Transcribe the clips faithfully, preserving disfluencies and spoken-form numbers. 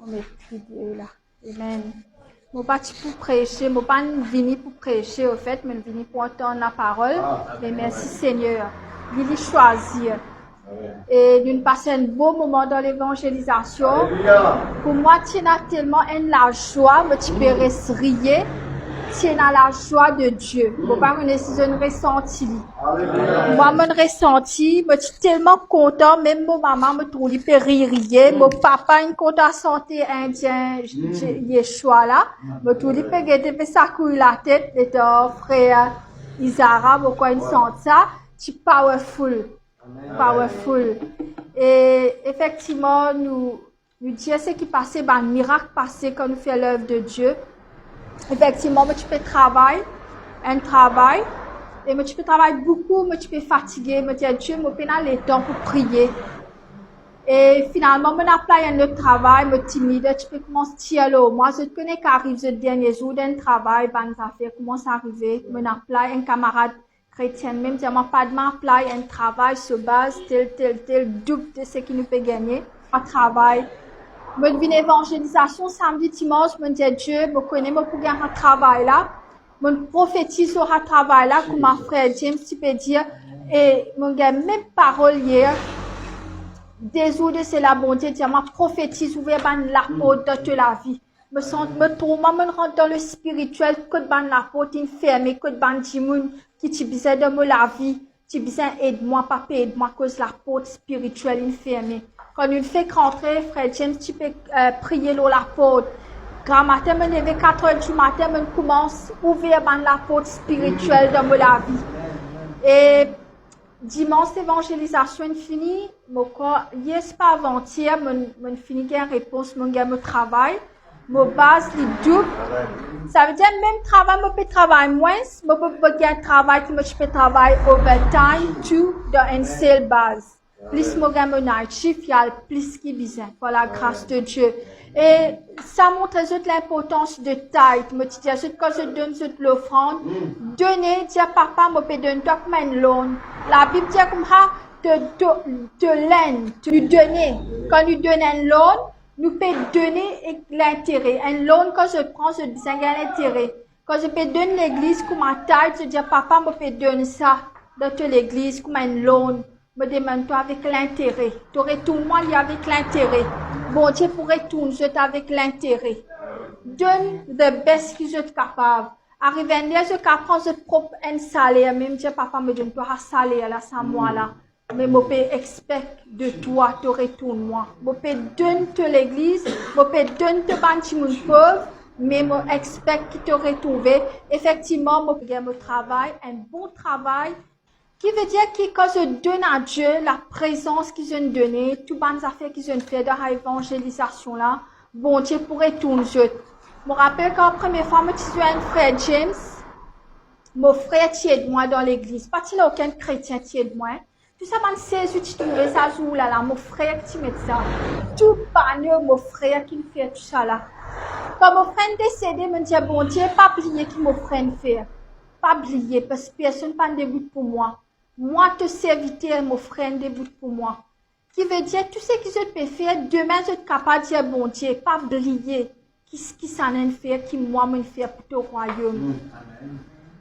Met video la. Amen. Mo pa ti pou preche, mo pa vini pou preche, anfet, mo vini pou antann laparol. Me mersi, Segner. Li, li swazir. E nou pas enn bo moman dan levanzelizasion. Pou mwa, ti ena telman enn lazwa, mo ti pe res riye. Ti ena lazwa de Die. Mo pa kone si zot inn resanti li. Mwa, mo resanti, mo ti telman kontan, mem mo mama, mo trouv li pe riye. Mo papa inn kontan sante Indien, Ye-, Yeshua la. Mo trouv li pe gete, pe sakouy latet, letan frer Izara, mo krwar inn sant sa, ti powerful. Powerful. E efektivman, nou, nou dir seki pase, bann mirak pase kan nou fer lev de Die. Efektivman, mo ti pe travay, enn travay, e mo ti pe travay boukou, mo ti pe fatige, mo dir, Die, mo pena letan pou priye. E finalman, mo apply enn lot travay, mo team leader ti pe koumans tir lor mwa, zot kone ki ariv zot dernie zour dan enn travay, bann zafer koumans arive, mo apply, enn kamarad kretien mem dir mwa, Padma, apply enn travay, so baz, tel, tel, tel, doub de seki nou pe gagne, mo travay. Mo vinn evanzelizasion samdi, dimans, mo dir, Die, mo kone mo pou gagn sa travay la. Mo profetiz lor sa travay la, kouma frer James ti pe dir, e mo gagn mem parol yer. De zour de sela, Bondie dir mwa, profetiz, ouver bann laport dan to lavi. Mo sant, mo trouv mwa, mo rant dan lespiritiel, kot bann laport inn ferme, kot bann dimoun ki ti bizin dan mo lavi, ti bizin ed mwa, pa pe ed mwa, akoz laport spiritiel inn ferme. Kan nou fek rantre, frer James ti pe, eh, priye lor laport. Gramatin, mo leve katr er dimatin, mo koumans ouver bann laport spiritiel dan mo lavi. E dimans levanzelizasion inn fini, mo krwar, yer pa avanyer, mo, mo fini gagn repons, mo gagn mo travay, mo baz li doub. Savedir, mem travay mo pe travay mwins, mo, mo, mo gagn travay ki mo ti pe travay overtime tou dan enn sel baz. Plis mo gagn mo night shift, li al plis ki bizin, par lagras de Die. E sa montre zot linportans de tithe. Mo ti dir zot, kan zot donn zot lofrann, done, dir, Papa, mo pe donn twa kouma enn loan. Labib dir koumsa, to, to, to lend, to done. Kan nou donn enn loan, nou pe done ek lintere. Enn loan, kan zot pran, zot bizin gagn lintere. Kan zot pe donn legliz kouma tithe, zot dir, Papa, mo pe donn sa dan to legliz kouma enn loan. Mo demann twa avek lintere. To retourn mwa li avek lintere. Bondie pou retourn zot avek lintere. Donn the best ki zot kapav. Ariv enn ler zot kapav pran zot prop enn saler, mem dir, Papa, mo donn twa sa saler la, sa mwa la. Me mo pe expect de twa to retourn mwa. Mo pe donn to legliz, mo pe donn to bann dimoun pov, me mo expect ki to retrouve. Efektivman, mo gagn mo travay, enn bon travay. Ki vedir ki kan zot donn a Die laprezans ki zot done, tou bann zafer ki zot fer dan sa evanzelizasion la, Bondie pou retourn zot. Mo rapel kan premie fwa mo ti zwenn frer James, mo frer ti ed mwa dan legliz. Pa ti ena okenn kretien ti ed mwa, en. Tou sa bann sez ou ti trouve sa zour la la, mo frer ki ti met sa. Tou baner mo frer ki'nn fer tou sa la. Kan mo frer inn desede, mo dir, Bondie, pa bliye ki mo frer inn fer. Pa bliye, parski personn pa'nn debout pou mwa. Mwa to serviter, mo frer inn debout pou mwa. Ki vedir, tou seki zot pe fer, demin zot kapav dir Bondie, pa bliye ki, kisannla inn fer, ki mwa mo'nn fer pou to rwayom.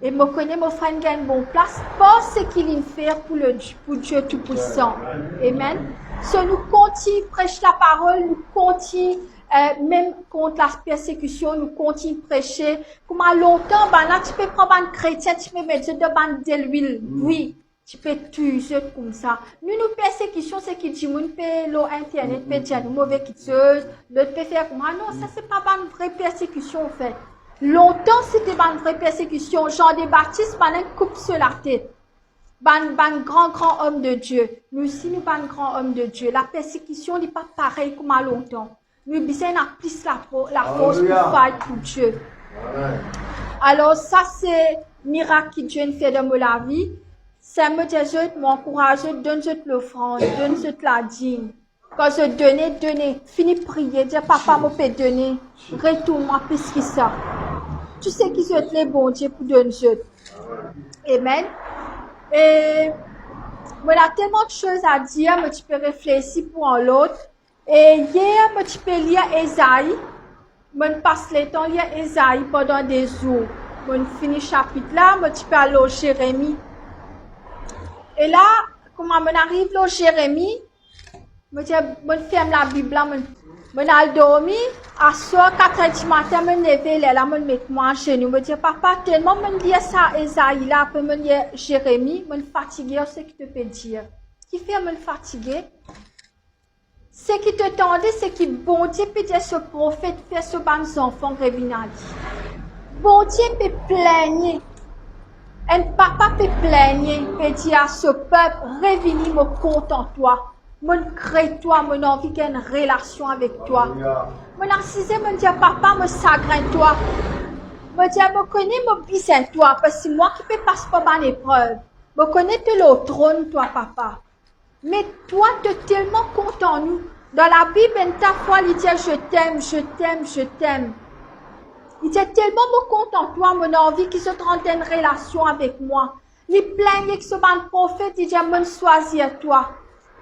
E mo kone mo frer inn gagn bon plas par seki li'nn fer pou le, pou Die Toupwisan. Amen. So, nou kontign pres laparol, nou kontign, eh, mem kont lapersekision, nou kontign prese. Kouma lontan, bann la ti pe pran bann kretien, ti pe met zot dan bann delwil bwi, ti pe touy zot koumsa. Nou, nou persekision, seki dimoun pe lor internet, pe dir nou move kiksoz, lot pe fer kouma, non, sa se pa bann vre persekision, anfet. Lontan, se te bann vre persekision. Jan de Batis, bann la koup so latet. Bann, bann gran, gran om de Die. Nou osi, nou bann gran om de Die. Lapersekision, li pa parey kouma lontan. Nou bizin ena plis lapo-, lafors pou fight pou Die. Alor, sa se mirak ki Die inn fer dan mo lavi. Sa mo dir zot, mo ankouraz zot, donn zot lofrann, donn zot ladim. Kan zot done, done, fini priye, dir, Papa, mo pe done, retourn mwa plis ki sa. Tou seki zot le, Bondie pou donn zot. Amen. E mo ena telman de soz a dir, mo ti pe reflesi pou enn lot. E yer mo ti pe lir Ezai, mo'nn pas letan lir Ezai pandan de zour. Mo'nn fini sapit la, mo ti pe al lor Zeremi. E la, kouma mo'nn ariv lor Zeremi, mo dir, mo'nn ferm Labib la, mo'nn, mo'nn al dormi. Aswar, kat er dimatin, mo'nn leve, lerla mo'nn met mwa azenou. Mo dir, Papa, telman mo'nn lir sa Ezai la, apre mo'nn lir Zeremi, mo'nn fatige ar seki to pe dir. Kifer mo'nn fatige? Seki to tande, seki Bondie pe dir so profet fer so bann zanfan revinn a li. Bondie pe pligne. Enn papa pe pligne, pe dir a so pep, "Revini, mo kontan twa. Mo'nn kre twa, mo'nn anvi gagn relasion avek twa." Aleluya. Mo'nn asize, mo'nn dir, "Papa, mo sagrin twa." Mo dir, "Mo kone mo bizin twa, parski mwa ki pe pas par bann eprev. Mo kone to lor tronn twa, Papa." Me twa, to telman kontan nou. Dan Labib, enn ta fwa, li dir, "Je t'aime, je t'aime, je t'aime." Li dir, "Telman mo kontan twa, mo'nn anvi ki zot rant enn relasion avek mwa." Li pligne ek so bann profet, li dir, "Mo'nn swazir twa."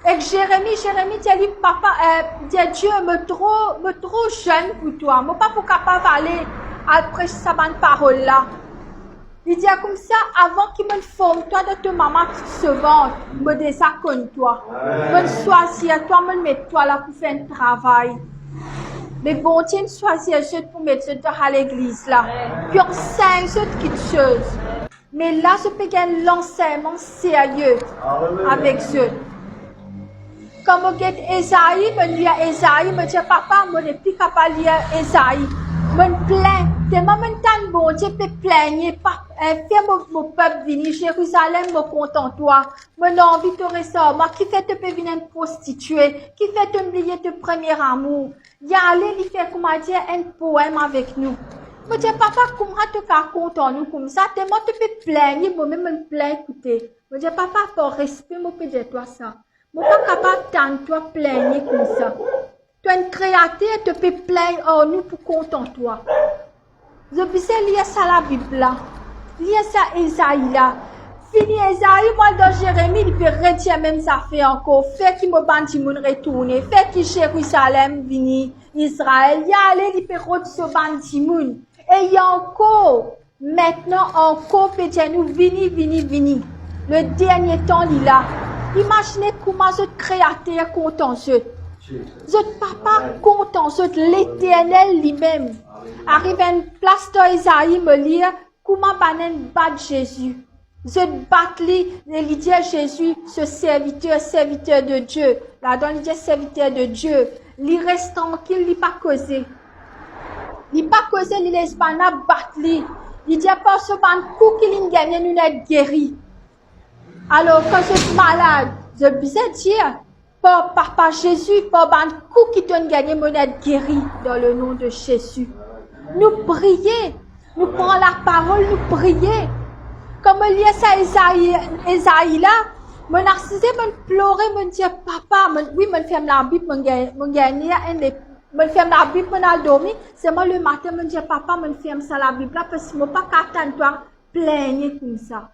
Ek Zeremi, Zeremi dir li, "Papa, eh, dir Dieu, mo tro, mo tro zenn pou twa. Mo pa pou kapav ale al pres sa bann parol la." Li dir koumsa, "Avan ki mo'nn form twa dan to mama so vant, mo deza konn twa. Amen. Mo'nn swazir twa, mo'nn met twa la pou fer enn travay." Me Bondie inn swazir zot pou met zot dan sa legliz la, pou ansegn zot kiksoz. Me la, zot pe gagn lansegnman serye avek zot. Kan mo get Ezai, mo'nn lir Ezai, mo dir, "Papa, mo nepli kapav lir Ezai." Mo'nn plin, telman mo'nn tann Bondie pe pligne, "Pa, eh, fer mo, mo pep vini, Zerizalem, mo kontan twa. Mo'nn anvi to res ar mwa, kifer to pe vinn enn prostitie, kifer to'nn bliye to premie amour." Li ale, li fer koumadir enn poem avek nou. Mo dir, "Papa, kouma to kapav kontan nou koumsa, telman to pe pligne, momem mo'nn plin ekoute." Mo dir, "Papa, par respe, mo pe dir twa sa. Mo pa kapav tann twa pligne koumsa. To enn kreater, to pe plin ar nou pou kontan twa." Zot bizin lir sa Labib la, lir sa Ezai la. Fini Ezai, mo al dan Zeremi, li pe redir mem zafer ankor, fer ki mo bann dimoun retourne, fer ki Zerizalem vini Izrael. Li ale, li pe rod so bann dimoun. E li ankor, mintnan ankor pe dir nou, "Vini, vini, vini." Le dernie tan li la. Imazine kouma zot Kreater kontan zot. Zot Papa kontan zot, Leternel limem. Ariv enn plas dan Ezai, mo lir kouma bann enn bat Zezi. Zot bat li, e li dir Zezi, "Ce serviteur, serviteur de Dieu." Ladan li dir serviteur de Dieu. Li res trankil, li pa koze. Li pa koze, li les bann la bat li. Li dir, "Par so bann kou ki linn gagne, nou ena geri." Alor, kan zot malad, zot bizin dir, "Par Papa Zezi, par bann kou ki to'nn gagne, mo ena geri dan le nom de Zezi." Nou priye, nou pran laparol, nou priye. Kan mo lir sa Ezai, Ezai la, mo'nn asize, mo'nn plore, mo'nn dir, "Papa," mo'nn, wi, mo'nn ferm Labib, mo'nn gagn, mo'nn gagn lir enn le, mo'nn ferm Labib, mo'nn al dormi. Selman lematin, mo'nn dir, "Papa, mo'nn ferm sa Labib la, parski mo pa kapav tann twa pligne koumsa."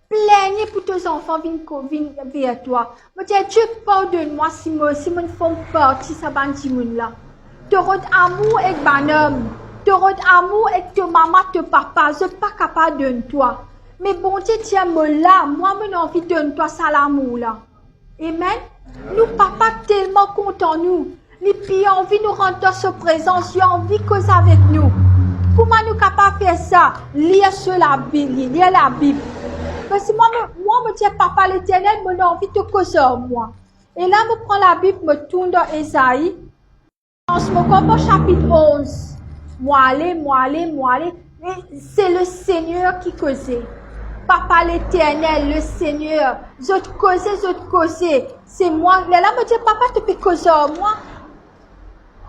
Pligne pou to zanfan vinn ko-, vinn ver twa. Mo dir, "Dieu, pardonn mwa si mo, si mo'nn form parti sa bann dimoun la." To rod amour ek bann om, to rod amour ek to mama, to papa, zot pa kapav donn twa. Me Bondie dir, "Mo la, mwa mo'nn anvi donn twa sa lamour la." Amen. Nou Papa telman kontan nou. Li pli anvi nou rant dan so prezans, li anvi koz avek nou. Kouma nou kapav fer sa? Lir so Labib, lir Labib. Parski mwa, mo, mwa, mo dir, "Papa Leternel, mo'nn anvi to koz ar mwa." E la, mo pran Labib, mo tourn dan Ezai. Mo koumans par sapit onz. Mo ale, mo ale, mo ale. E se Lesegner ki koze. Papa Leternel, Lesegner, zot koze, zot koze. Se mwa, lerla mo dir, "Papa, to pe koz ar mwa."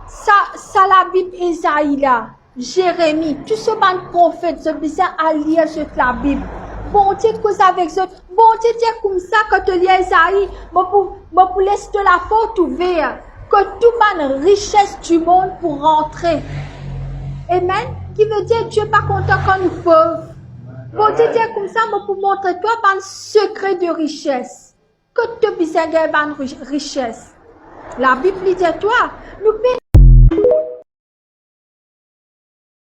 Sa, sa Labib Ezai la, Zeremi, tou so bann profet, zot bizin al lir zot Labib. Bondie koz avek zot. Bondie dir koumsa, kan to lir Ezai, "Mo pou, mo pou les to laport ouver, kot tou bann rises dimond pou rantre." Amen. Ki vedir Dieu pa kontan kan nou pov. Bondie dir koumsa, "Mo pou montre twa bann sekre de rises." Kot to bizin gagn bann ri-, rises? Labib li dir twa, nou pe